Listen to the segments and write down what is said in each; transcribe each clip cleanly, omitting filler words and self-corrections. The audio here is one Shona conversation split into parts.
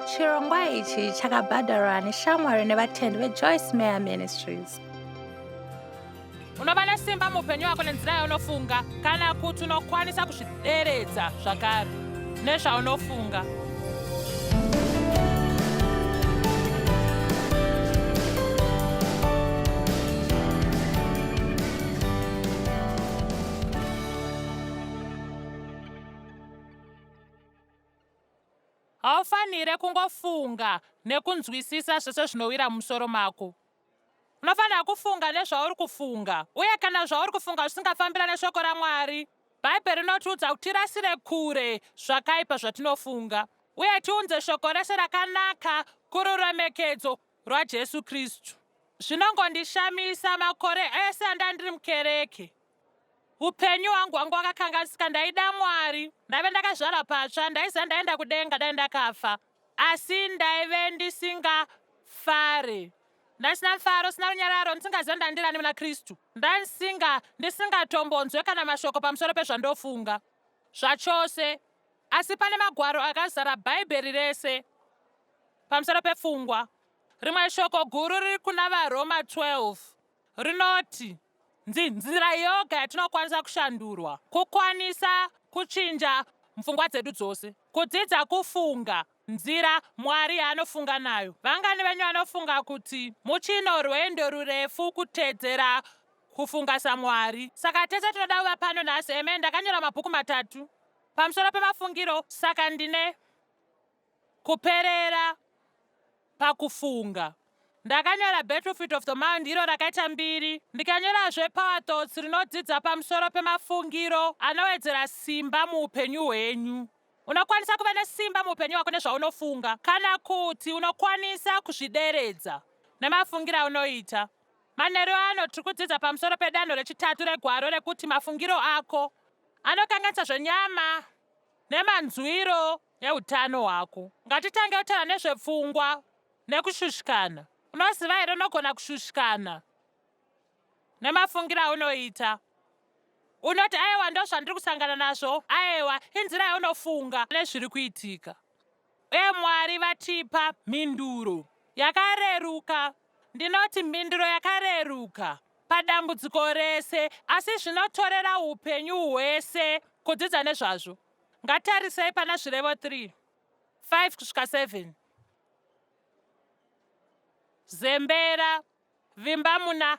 Chirongwa ichi chakabhadharwa neshamwari nevatendi veJoyce Meyer Ministries. Unova nesimba muupenyu hwako nenzira yaunofunga kana kuti unokwanisa kuzvideredza zvakare nezvaunofunga. Haufanire kungofunga nekunzwisisa zvese zvinowira mumusoro mako. Unofanira kufunga nezvauri kufunga. Uye kana zvauri kufunga zvisingafambira neshoko raMwari, Bhaibheri rinotiudza kuti tirasire kure zvakaipa zvatinofunga uye tiunze shoko rese rakanaka kururemekedzo rwaJesu Kristu. Zvinongondishamisa makore ese andandiri mukereke. Upenyu hwangu hwanga hwakakanganisika. Ndaida Mwari. Ndaive ndakazvarwa patsva. Ndaiziva ndaenda kudenga dai ndakafa. Asi ndaive ndisingafare. Ndandisina mufaro, sina runyararo, ndisingazive ndandirani muna Kristu. Ndandisinga, ndisingatombonzwe kana mashoko pamusoro pezvandofunga. Zvachose. Asi pane magwaro akazara Bhaibheri rese pamusoro pepfungwa. Rimwe shoko guru riri kuna vaRoma 12 rinoti, Nzi, nzira yoga yatinokwanisa kushandurwa kukwanisa kuchinja mupfungwa dzedu dzose, kudzidza kufunga nzira Mwari yaanofunga nayo. Vangani venyu vanofunga kuti muchino rwendo rurefu kutedzera kufunga saMwari? Saka tese tinoda kuva pano nhasi. Amen. Ndakanyora mabhuku matatu pamusoro pemafungiro, saka ndine Kuperera pakufunga. Ndakanyora Battlefield of the Mind iro rakaita mbiri, ndikanyorazve Power Thoughts rinodzidza pamusoro pemafungiro anowedzera simba muupenyu hwenyu. Unokwanisa kuva nesimba muupenyu hwako nezvaunofunga, kana kuti unokwanisa kuzvideredza nemafungiro aunoita. Manheru ano tiri kudzidza pamusoro pedanho rechitatu regwaro rekuti mafungiro ako anokanganisa zvenyama nemanzwiro eutano hwako. Ngatitange kutaura nezvepfungwa nekushushikana. Unoziva here unogona kushushikana nemafungiro aunoita. Unoti aiwa ndozvandiri kusangana nazvo, aiwa inzira yaunofunga nezviri kuitika. Uye Mwari vatipa mhinduro yakareruka. Ndinoti mhinduro yakareruka padambudziko rese, asi zvinotorera upenyu hwese kudzidza nezvazvo. Ngatarisei pana Zvirevo 3, 5 kusvika 7. Zembera, vimba muna,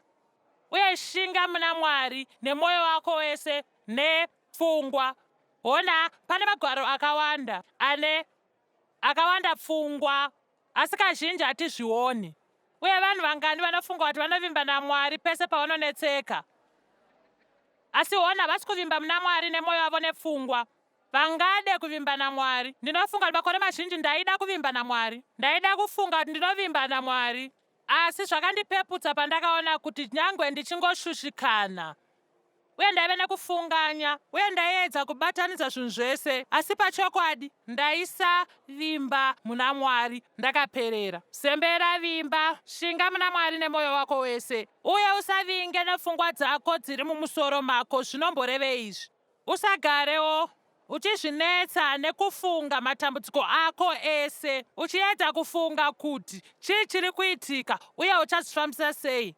uye shinga muna Mwari nemwoyo wako wese nepfungwa. Hona, pane magwaro akawanda ane akawanda pfungwa, asi kazhinji hatizvioni. Uye vanhu vangani vanofunga kuti vanovimba naMwari pese pavanonetseka? Asi hona, havasi kuvimba muna Mwari nemwoyo wavo nepfungwa. Vangade kuvimba naMwari. Ndinofunga kuti makore mazhinji ndaida kuvimba naMwari. Ndaida kufunga kuti ndinovimba naMwari. Asi zvakandipeputsa pandakaona kuti nyangwe ndichingoshushikana uye ndaive nekufunganya uye ndaiedza kubatanidza zvinhu zvese, asi pachokwadi ndaisavimba muna Mwari ndakaperera. Zembera, vimba, shinga muna Mwari nemoyo wako wese, uye usavinge nepfungwa dzako dziri mumusoro mako. Zvinomborevei izvi? Usagarewo uchizvinetsa nekufunga matambudziko ako ese, uchiedza kufunga kuti chii chiri kuitika uye uchazvifambisa sei.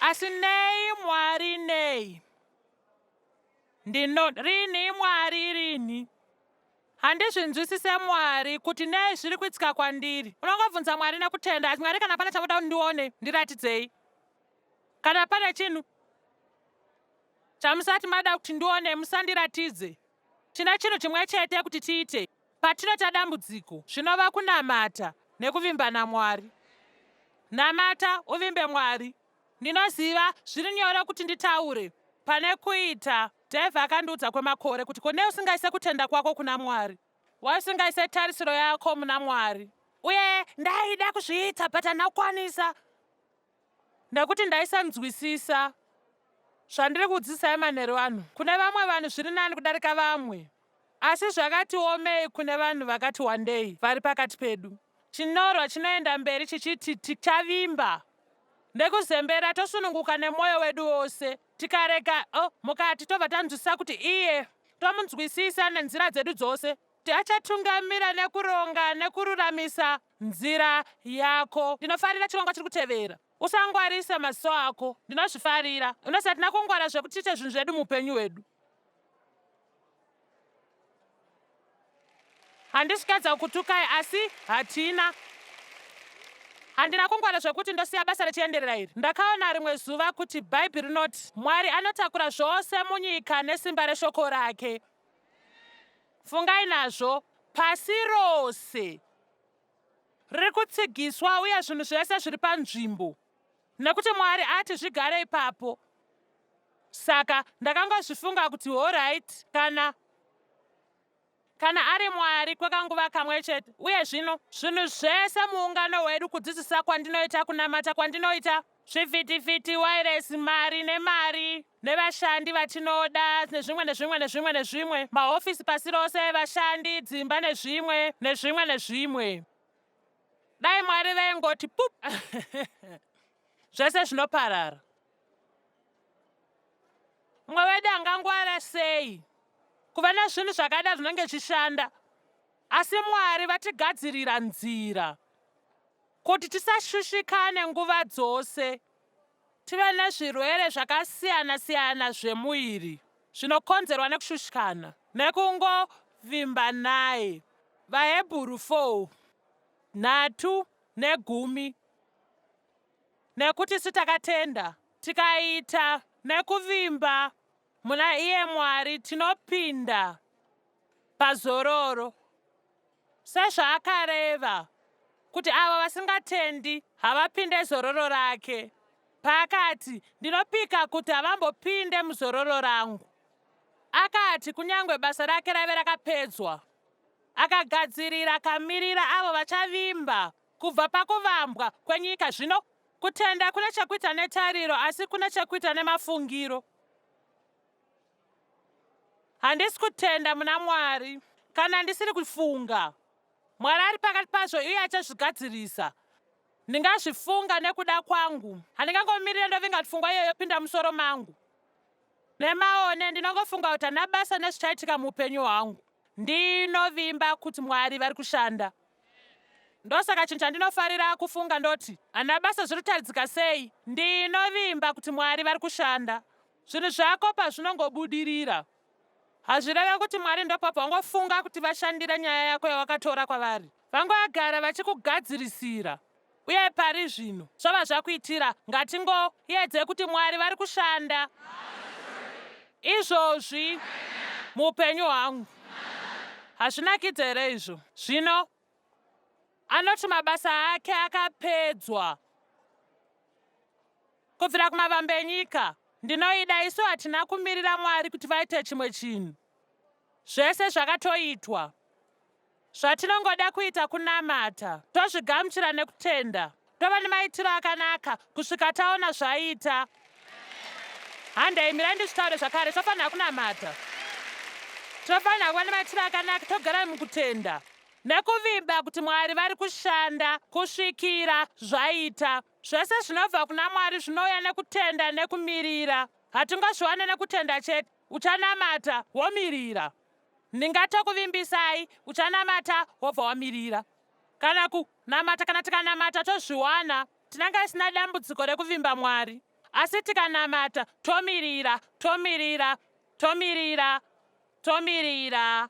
Asi nei Mwari nei? Ndino rini Mwari rini? Handizvinzwisise Mwari kuti nei zviri kuitika kwandiri. Unongobvunza Mwari nekutenda, asi Mwari kana pane chamuda kuti ndione, ndiratidzei. Kana pane chinhu chamusati mada kuti ndione, musandiratidze. Tine chinhu chimwe chete kuti tiite patinoita dambudziko, zvinova kunamata nekuvimba naMwari. Namata uvimbe Mwari. Ndinoziva zviri nyore kuti nditaure pane kuita. Dave akandiudza kwemakore kuti ko nei usingaise kutenda kwako kuna Mwari? Why usingaise tarisiro yako muna Mwari? Uye ndaida kuzviita but handina kukwanisa nekuti ndaisanzwisisa zvandiri kudzidzisai manheru ano. Kune vamwe vanhu zviri nani kudarika vamwe. Asi zvakati omei kune vanhu vakati wandei vari pakati pedu. Chinyorwa chinoenda mberi chichiti tichavimba nekuzembera tosununguka nemwoyo wedu wose. Tikarega oh, mukati tobva tanzwisisa kuti iye tomunzwisisa nenzira dzedu dzose kuti achatungamira nekuronga nekururamisa nzira yako. Ndinofarira chirongwa chiri kutevera. Usangwarisa maziso ako. Ndinozvifarira. Unoziva hatina kungwara zvekuti tiite zvinhu zvedu muupenyu hwedu. Handisi kuedza kukutukai asi hatina. Handina kungwara zvekuti ndosiya basa richienderera iri. Ndakaona rimwe zuva kuti Bhaibheri rinoti Mwari anotakura zvose munyika nesimba reshoko rake. Fungai nazvo, pasi rose riri kutsigiswa uye zvinhu zvese zviri panzvimbo nekuti Mwari ati zvigare ipapo. Saka ndakangozvifunga kuti horaiti, kana kana ari Mwari kwekanguva kamwe chete. Uye zvino zvinhu zvese muungano hwedu, kudzidzisa kwandinoita, kunamata kwandinoita, zvivhitivhiti, wairesi, mari nemari nevashandi vatinoda nezvimwe nezvimwe nezvimwe nezvimwe, mahofisi pasi rose, vashandi, dzimba nezvimwe nezvimwe nezvimwe. Dai Mwari vaingoti pup zvese zvinoparara. Mumwe wedu angangwara sei kuva nezvinhu zvakada zvinenge zvichishanda, asi Mwari vatigadzirira nzira kuti tisashushikane nguva dzose, tive nezvirwere zvakasiyana-siyana zvemuviri zvinokonzerwa nekushushikana, nekungovimba naye. VaHebhuru 4, nhatu negumi. Nekuti isu takatenda, tikaita nekuvimba muna iye Mwari, tinopinda pazororo, sezvaakareva kuti avo vasingatendi havapinde zororo rake, paakati, Ndinopika kuti havambopinde muzororo rangu. Akati kunyangwe basa rake raive rakapedzwa, akagadzirira akamirira avo vachavimba Kubva pakuvambwa kwenyika zvino, kutenda kune chekuita netariro asi kune chekuita nemafungiro. Handisi kutenda muna Mwari kana ndisiri kufunga. Mwari ari pakati pazvo uye achazvigadzirisa. Ndingazvifunga nekuda kwangu. Handingangomirire ndovinga kuti pfungwa iyoyo yopinda musoro mangu. Nemaone ndinongofunga kuti handina basa nezvichaitika muupenyu hwangu. Ndinovimba kuti Mwari vari kushanda. Ndosaka chinhu chandinofarira kufunga ndoti handina basa zviri kutaridzika sei, ndinovimba kuti Mwari vari kushanda. Zvinhu zvako pazvinongobudirira hazvireve kuti Mwari ndopabva wangofunga kuti vashandire nyaya yako yawakatora kwavari. Vangogara vachikugadzirisira. Uye pari zvino zvava zvakuitira ngatingoedze kuti Mwari vari kushanda izvozvi muupenyu hwangu. Hazvinakidze here izvo? Zvino anoti mabasa ake akapedzwa kubvira kumavambo enyika. Ndinoida isu hatina kumirira Mwari kuti vaite chimwe chinhu. Zvese zvakatoitwa. Zvatinongoda kuita kunamata, tozvigamuchira nekutenda, tova nemaitiro akanaka kusvika taona zvaita. Handei, mirai ndizvitaure zvakare, tofanira kunamata. Tinofanira kuva nemaitiro akanaka, togara mukutenda nekuvimba kuti Mwari vari kushanda kusvikira zvaita. Zvese zvinobva kuna Mwari zvinouya nekutenda nekumirira. Hatingazviwane nekutenda chete. Uchanamata womirira. Ndingatokuvimbisai, uchanamata wobva wamirira. Kana kunamata, kana tikanamata tozviwana, tinenge tisina dambudziko rekuvimba Mwari. Asi tikanamata tomirira, tomirira, tomirira, tomirira,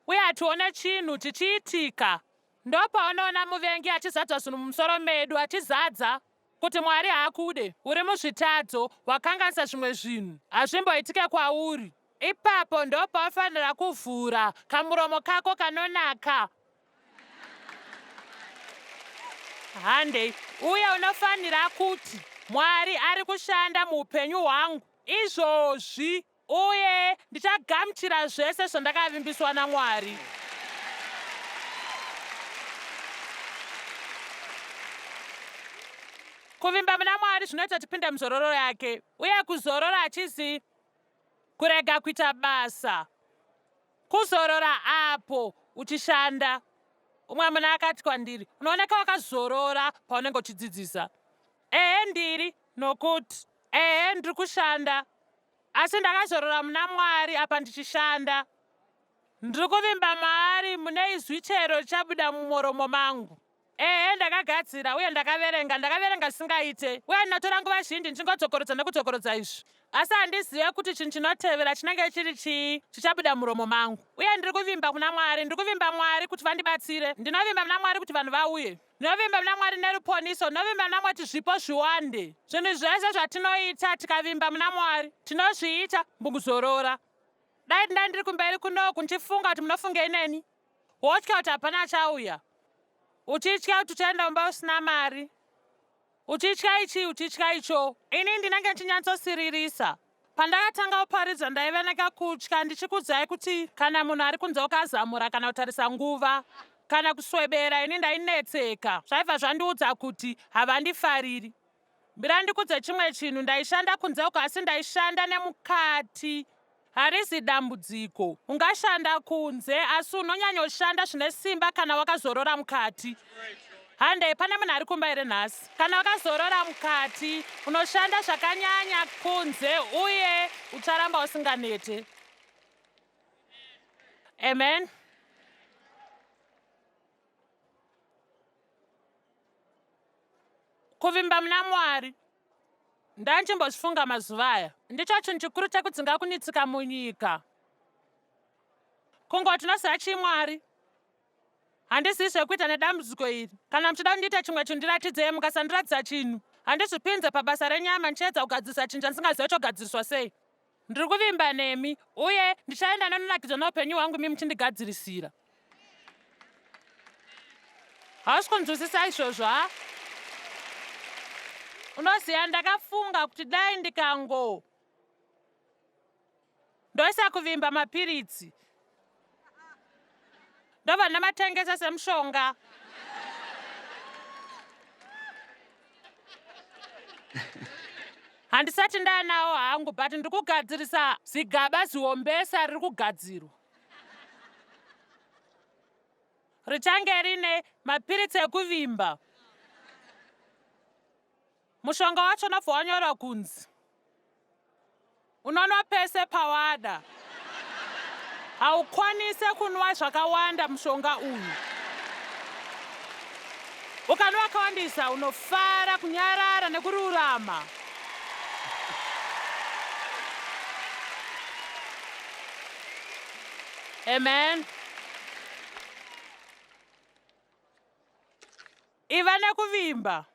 uye hatione chinhu chichiitika, ndopaunoona muvengi achizadza zvinhu mumusoro medu, achizadza kuti Mwari haakude, uri muzvitadzo, wakanganisa zvimwe zvinhu, hazvimboitike kwauri. Ipapo ndopaunofanira kuvhura kamuromo kako kanonaka. Handei. Uye unofanira kuti, Mwari ari kushanda muupenyu hwangu izvozvi. Uye ndichagamuchira zvese zvandakavimbiswa naMwari. Kuvimba muna Mwari zvinoita tipinde muzororo yake, uye kuzorora hachizi kurega kuita basa, kuzorora apo uchishanda. Umwe munhu akati kwandiri, unooneka wakazorora paunenge uchidzidzisa. Ehe ndiri, nokuti ehe ndiri kushanda. Asi ndakazorora muna Mwari apa ndichishanda. Ndiri kuvimba maari mune izwi chero richabuda mumoromo mangu. Ehe, ndakagadzira uye ndakaverenga, ndakaverenga zvisingaite, uye ndinotora nguva zhinji ndichingodzokorodza nekudzokorodza izvi. Asi handizive kuti chinhu chinotevera chinenge chiri chii chichabuda muromo mangu. Uye ndiri kuvimba kuna Mwari, ndiri kuvimba Mwari kuti vandibatsire. Ndinovimba muna Mwari kuti vanhu vauye. Ndinovimba muna Mwari neruponiso, ndinovimba muna Mwari kuti zvipo zviwande. Zvinhu zvese zvatinoita tikavimba muna Mwari, tinozviita mukuzorora. Dai ndai ndiri kumberi kunoku ndichifunga kuti munofungei neni. Wotya kuti hapana achauya. Uchitya kuti uchaenda kumba usina mari. Uchitya ichi, uchitya icho. Ini ndinenge ndichinyatsosiririsa. Pandakatanga kuparidza ndaiva nekakutya ndichikuudzai kuti kana munhu ari kunze ukazamura kana kutarisa nguva kana kuswebera ini ndainetseka. Zvaibva zvandiudza kuti havandifariri. Mbira ndikudze chimwe chinhu, ndaishanda kunze uko asi ndaishanda nemukati. Harizi dambudziko. Ungashanda kunze asi unonyanyoshanda zvine simba kana wakazorora mukati. Handei, pane munhu ari kumba here nhasi? Kana wakazorora mukati, unoshanda zvakanyanya kunze uye ucharamba usinganete. Amen. Kuvimba muna Mwari. Ndandichimbozvifunga mazuva aya. Ndicho chinhu chikuru chekudzinga kunitsika munyika. Kungoti unoziva chii Mwari? Handizivi zvekuita nedambudziko iri. Kana muchida kundiita chimwe chinhu ndiratidzei, mukasandiratidza chinhu. Handizvipinze pabasa renyama ndichiedza kugadzirisa chinhu chandisingazivei chogadziriswa sei. Ndiri kuvimba nemi uye ndichaenda ndononakidzwa neupenyu hwangu imi muchindigadzirisira. Hausi kunzwisisa izvozvo ha? Unoziva ndakafunga kuti dai ndikango ndoisa kuvimba mapiritsi ndobva ndamatengesa semushonga. Handisati ndanawo hangu but ndiri kugadzirisa zigaba zihombesa riri kugadzirwa. Richange rine mapiritsi ekuvimba. Mushonga wacho unobva wanyorwa kunzi unonwa pese pawada. Haukwanise kunwa zvakawanda mushonga uyu. Ukanwa wakawandisa unofara, kunyarara nekururama. Amen. Iva nekuvimba.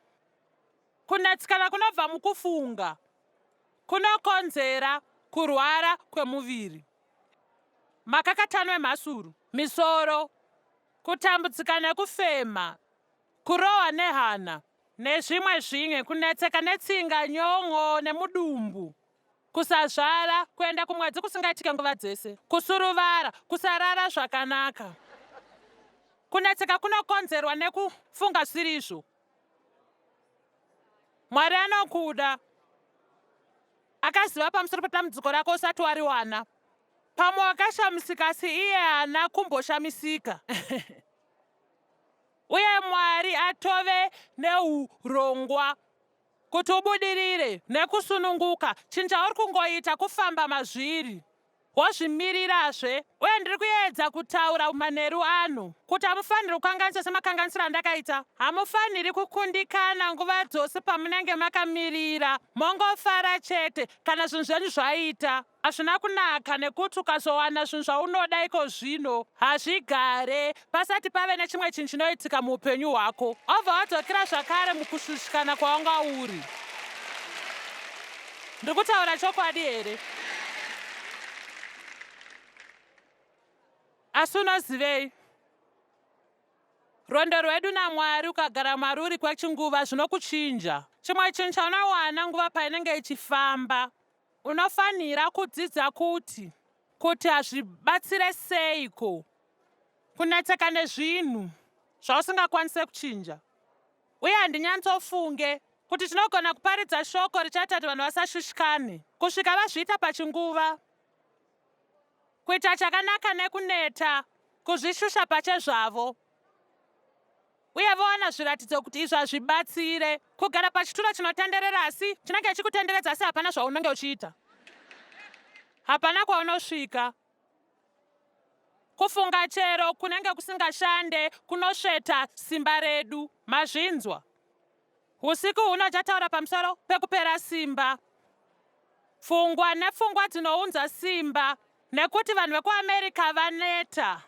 Kunetsekana kunobva mukufunga kunokonzera kurwara kwemuviri, makakatanwa emhasuru, misoro, kutambudzika nekufema, kurohwa nehana nezvimwe zvimwe, kunetseka netsinga, nyon'o nemudumbu, kusazvara, kuenda kumwedzi kusingaitike nguva dzese, kusuruvara, kusarara zvakanaka. Kunetseka kunokonzerwa nekufunga zvisiri izvo. Mwari anokuda. Akaziva pamusoro pedambudziko rako usati wariwana. Pamwe wakashamisika asi iye haana kumboshamisika. Uye Mwari atove neurongwa kuti ubudirire nekusununguka. Chinhu chauri kungoita kufamba mazviri. Wozvimirirazve. Uye ndiri kuedza kutaura manheru ano kuti hamufaniri kukanganisa semakanganisiro andakaita. Hamufaniri kukundikana nguva dzose pamunenge makamirira. Mongofara chete kana zvinhu zvenyu zvaita. Hazvina kunaka nekuti ukazowana zvinhu zvaunoda iko zvino, hazvigare pasati pave nechimwe chinhu chinoitika muupenyu hwako. Wobva wadzokera zvakare mukushushikana kwawanga uri. Ndiri kutaura chokwadi here? Asi unozivei? Rwendo rwedu naMwari ukagara maruri kwechinguva zvinokuchinja. Chimwe chinhu chaunowana nguva painenge ichifamba, unofanira kudzidza kuti kuti hazvibatsire seiko kunetseka nezvinhu zvausingakwanise kuchinja. Uye handinyatsofunge kuti tinogona kuparidza shoko richaita kuti vanhu vasashushikane kusvika vazviita pachinguva. Kuita chakanaka nekuneta, kuzvishusha pachezvavo, uye vowana zviratidzo kuti izvi hazvibatsire. Kugara pachituro chinotenderera asi chinenge chikutenderedza asi hapana zvaunenge uchiita. Hapana kwaunosvika. Kufunga chero kunenge kusingashande kunosveta simba redu. Mazvinzwa? Usiku huno chataura pamusoro pekupera simba. Pfungwa nepfungwa dzinounza simba nekuti vanhu vekuAmerica vaneta.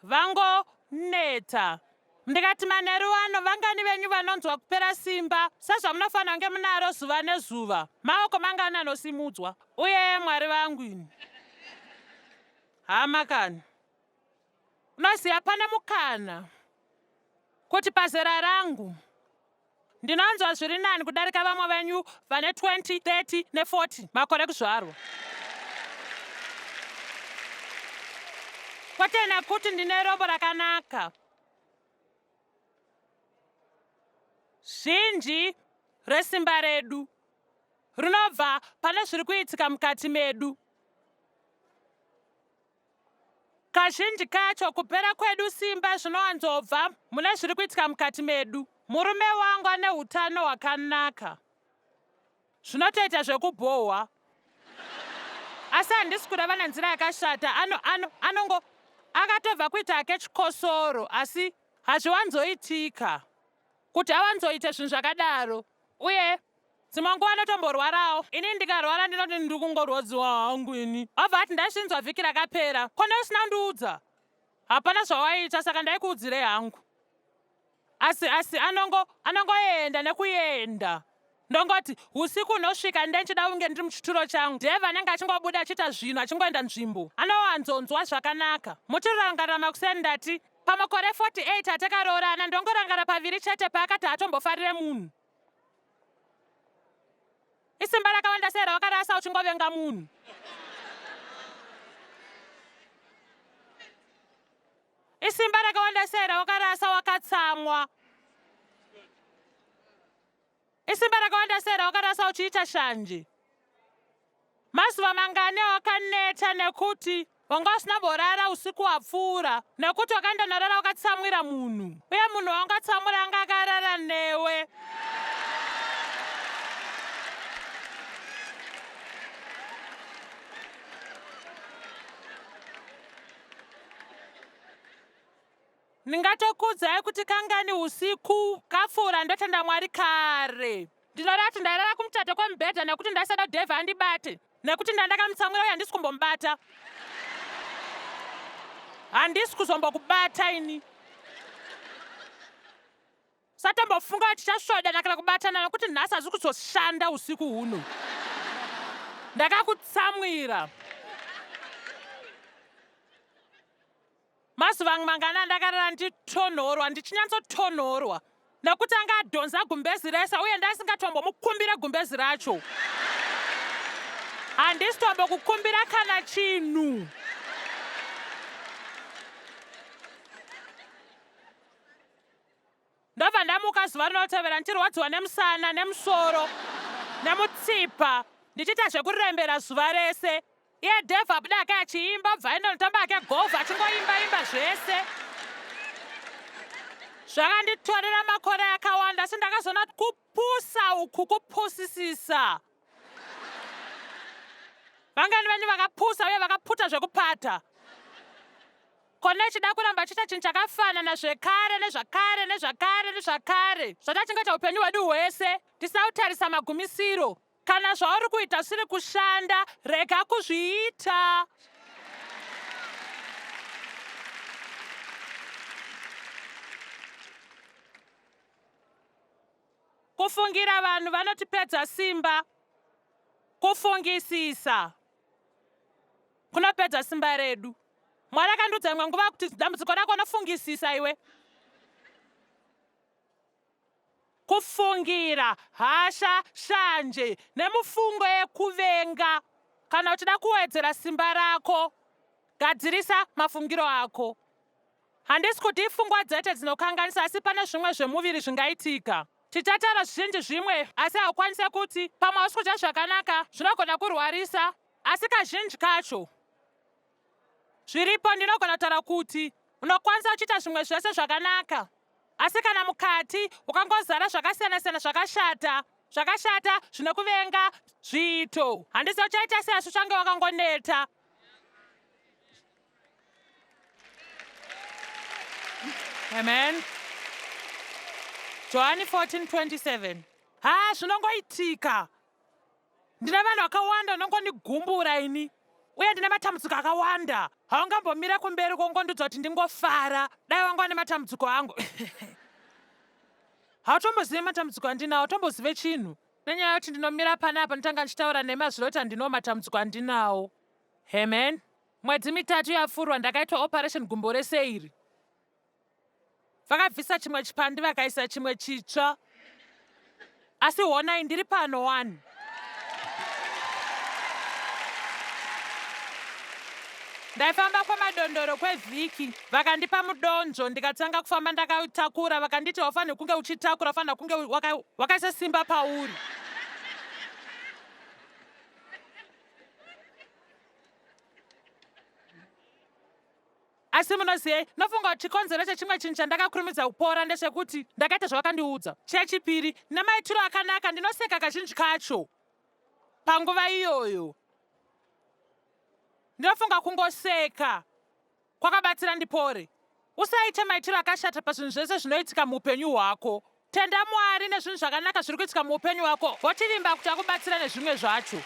Vangoneta. Ndikati manheru ano vangani venyu vanonzwa kupera simba sezvamunofanira kunge munaro zuva nezuva? Maoko mangani anosimudzwa? Uye Mwari vangu ini. Hama kani. Unoziva pane mukana kuti pazera rangu Ndinonzwa zviri nani kudarika vamwe venyu vane 20, 30 ne40 makore ekuzvarwa. Kwete nekuti ndine rombo rakanaka. Zhinji resimba redu rinobva pane zviri kuitika mukati medu. Kazhinji kacho kupera kwedu simba zvinowanzobva mune zviri kuitika mukati medu. Murume wangu ane utano hwakanaka. Zvinotoita zvekubhohwa. Asi handisi kureva nenzira yakashata, ano, ano, anongo, akatobva kuita hake chikosoro, asi hazviwanzoitika kuti awanzoite zvinhu zvakadaro. Uye Dzimwe nguva anotomborwarawo. Ini ndikarwara ndinoti ndiri kungorwadziwa hangu ini. Obva ati ndaizvinzwa vhiki rakapera. Ko nei usina kundiudza? Hapana zvawaiita saka ndaikuudzirei hangu. Asi asi anongo anongoenda nekuenda. Ndongoti usiku hunosvika ndenchida kunge ndiri muchituro changu. Dave anenge achingobuda achiita zvinhu achingoenda nzvimbo. Anowanzonzwa zvakanaka. Muchirangarira makuseni ndati pamakore 48 atakaroorana ndongorangarira paviri chete paakati haatombofarire munhu. Isimba rakawanda sei rawakarasa uchingovenga munhu? Isimba rakawanda sei rawakarasa wakatsamwa? Isimba rakawanda sei rawakarasa uchiita shanje? Mazuva mangani awakaneta nekuti wanga usina borara usiku hwapfuura nekuti wakaenda norara wakatsamwira munhu uye munhu waungatsamwira anga akarara newe. Ndingatokuudzai kuti kangani usiku kapfuura ndotenda Mwari kare. Ndinoreva kuti ndairara kumuchato kwemubhedha nekuti ndaisada Dave andibate nekuti ndandakamutsamwira uye handisi kumbomubata. Handisi kuzombokubata ini. Usatombofunga kuti tichasvodana kana kubatana nokuti nhasi hazvi kuzoshanda usiku huno. Ndakakutsamwira. Mazuva mangani andakarara ndichitonhorwa, ndichinyatsotonhorwa nekuti anga adhonza gumbezi rese uye ndaisingatombomukumbire gumbezi racho. Handisi tombokukumbira kana chinhu. Ndobva ndamuka zuva rinotevera ndichirwadziwa nemusana, nemusoro, nemutsipa, ndichiita zvekurembera zuva rese. Iye Dave abuda ake achiimba, obva aenda notamba ake golf achingoimba imba zvese. Zvakanditorera makore akawanda asi ndakazoona kupusa uku kupusisisa. Vangani venyu vakapusa uye vakaputa zvekupata? Kona ichida kuramba achiita chinhu chakafanana zvekare nezvakare nezvakare nezvakare zvatachingoita upenyu hwedu hwese tisina kutarisa magumisiro. Kana zvauri kuita zvisiri kushanda, rega kuzviita. Kufungira vanhu vanotipedza simba. Kufungisisa kunopedza simba redu. Mwari akandiudza imwe nguva kuti dambudziko rako unofungisisa iwe. Kufungira, hasha, shanje nemufungo yekuvenga. Kana uchida kuwedzera simba rako, gadzirisa mafungiro ako. Handisi kuti ipfungwa dzete dzinokanganisa asi pane zvimwe zvemuviri zvingaitika. Tichataura zvizhinji zvimwe asi haukwanise kuti pamwe hausi kudya zvakanaka zvinogona kurwarisa asi kazhinji kacho zviripo ndinogona kutaura kuti unokwanisa uchiita zvimwe zvese zvakanaka asi kana mukati ukangozara zvakasiyana-siyana zvakashata. Zvakashata, zvinokuvenga, zviito. Handisi uchaita sei asi uchange wakangoneta. Amen. Johani 14:27. Ha, zvinongoitika. Ndine vanhu vakawanda vanongonigumbura ini uye ndine matambudziko akawanda. Haungambomira kumberi kwongondiudza kuti ndingofara. Dai wanga une matambudziko angu. Hautombozive matambudziko andinawo, hautombozive chinhu. Nenyaya yekuti ndinomira panapa ndotanga ndichitaura nemazviro kuti handinawo matambudziko andinawo. Amen. Mwedzi mitatu yapfuurwa ndakaitwa operation gumbo rese iri. Vakabvisa chimwe chipandi vakaisa chimwe chitsva. Asi honai ndiri pano wani. Ndaifamba kwemadondoro kwevhiki vakandipa mudonzvo ndikatanga kufamba ndakautakura vakanditi haufaniri kunge uchitakura ufanira kunge wakaisa simba pauri. Asi munozivei, nofunga kuti chikonzero chechimwe chinhu chandakakurumidza kupora ndechekuti ndakaita zvavakandiudza. Chechipiri, nemaitiro akanaka ndinoseka kazhinji kacho panguva iyoyo. Ndinofunga kungoseka kwakabatsira ndipore. Usaite maitiro akashata pazvinhu zvese zvinoitika muupenyu hwako. Tenda Mwari nezvinhu zvakanaka zviri kuitika muupenyu hwako, wochivimba kuti akubatsira nezvimwe zvacho.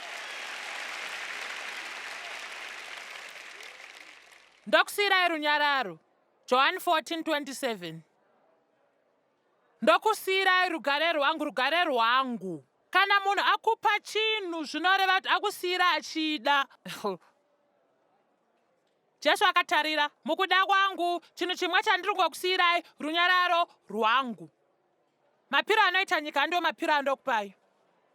Ndokusiyirai runyararo. Johani 14:27. Ndokusiyirai rugare rwangu, rugare rwangu. Kana munhu akupa chinhu zvinoreva kuti akusiyira achida. Jesu akatarira, Mukuda kwangu, chinhu chimwe chandiri kungokusiyirai, runyararo rwangu. Mapiro anoita nyika andiwo mapiro andokupai.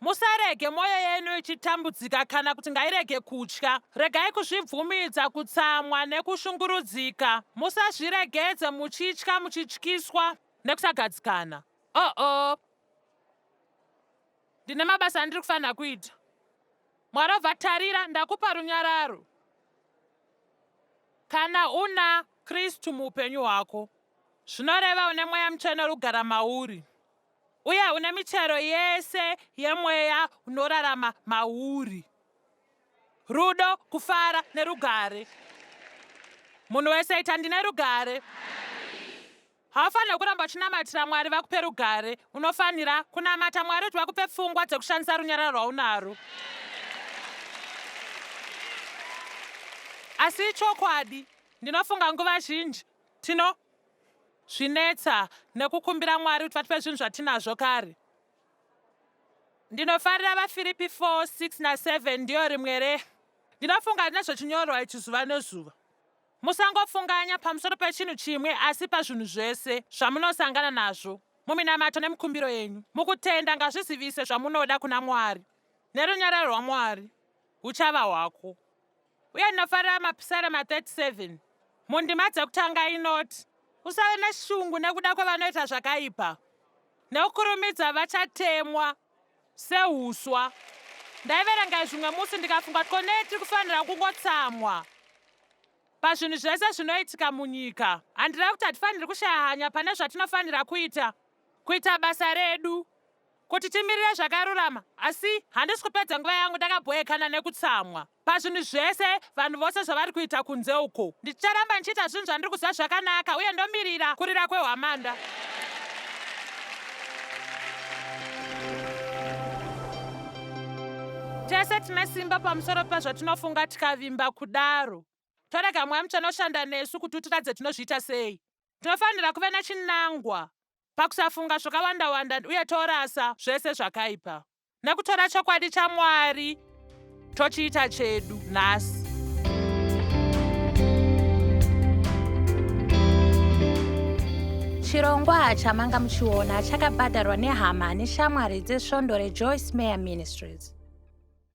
Musarege mwoyo yenyu ichitambudzika kana kuti ngairege kutya. Regai kuzvibvumidza kutsamwa nekushungurudzika. Musazviregedze muchitya, muchityiswa nekusagadzikana. Oh-oh. Ndine mabasa andiri kufanira kuita. Mwari obva tarira, ndakupa runyararo. Kana una Kristu muupenyu hwako, zvinoreva une Mweya Mutsvene uri kugara mauri, uye une michero yese yeMweya unorarama mauri. Rudo, kufara, nerugare. Munhu wese ita ndine rugare. Haufanire kuramba uchinamatira Mwari vakupe rugare. Unofanira kunamata Mwari kuti vakupe pfungwa dzekushandisa runyararo rwaunaro. Asi ichokwadi, ndinofunga nguva zhinji tino zvinetsa nekukumbira Mwari kuti vatipe zvinhu zvatinazvo kare. Ndinofarira vaFiripi 4, 6 na 7 ndiyo rimwe re ndinofunga nezvechinyorwa ichi zuva nezuva. Musangofunganya pamusoro pechinhu chimwe asi pazvinhu zvese zvamunosangana nazvo muminamato nemikumbiro yenyu. Mukutenda ngazvizivise zvamunoda kuna Mwari, nerunyararo rwaMwari huchava hwako. Uye ndinofarira Mapisarema 37 mundima dzekutanga inoti, Usave neshungu nekuda kwevanoita zvakaipa, nekukurumidza vachatemwa sehuswa. Ndaiverenga izvi umwe musi ndikafunga kuti ko nei tiri kufanira kungotsamwa pazvinhu zvese zvinoitika munyika. Handirevi kuti hatifaniri kushaya hanya pane zvatinofanira kuita, kuita basa redu, kuti timirire zvakarurama, asi handisi kupedza nguva yangu ndakabhoekana nekutsamwa pazvinhu zvese vanhu vose zvavari kuita kunze uko. Ndicharamba ndichiita zvinhu zvandiri kuziva zvakanaka uye ndomirira kurira kwehwamanda. Tese tine simba pamusoro pezvatinofunga tikavimba kudaro. Torega Mweya Mutsvene oshanda nesu kuti utiratidze tinozviita sei. Tinofanira kuve nechinangwa pakusafunga zvakawanda-wanda uye torasa zvese zvakaipa. Nekutora chokwadi chaMwari tochiita chedu nhasi. Chirongwa chamanga muchiona chakabhadharwa nehama neshamwari dzesvondo reJoyce Meyer Ministries.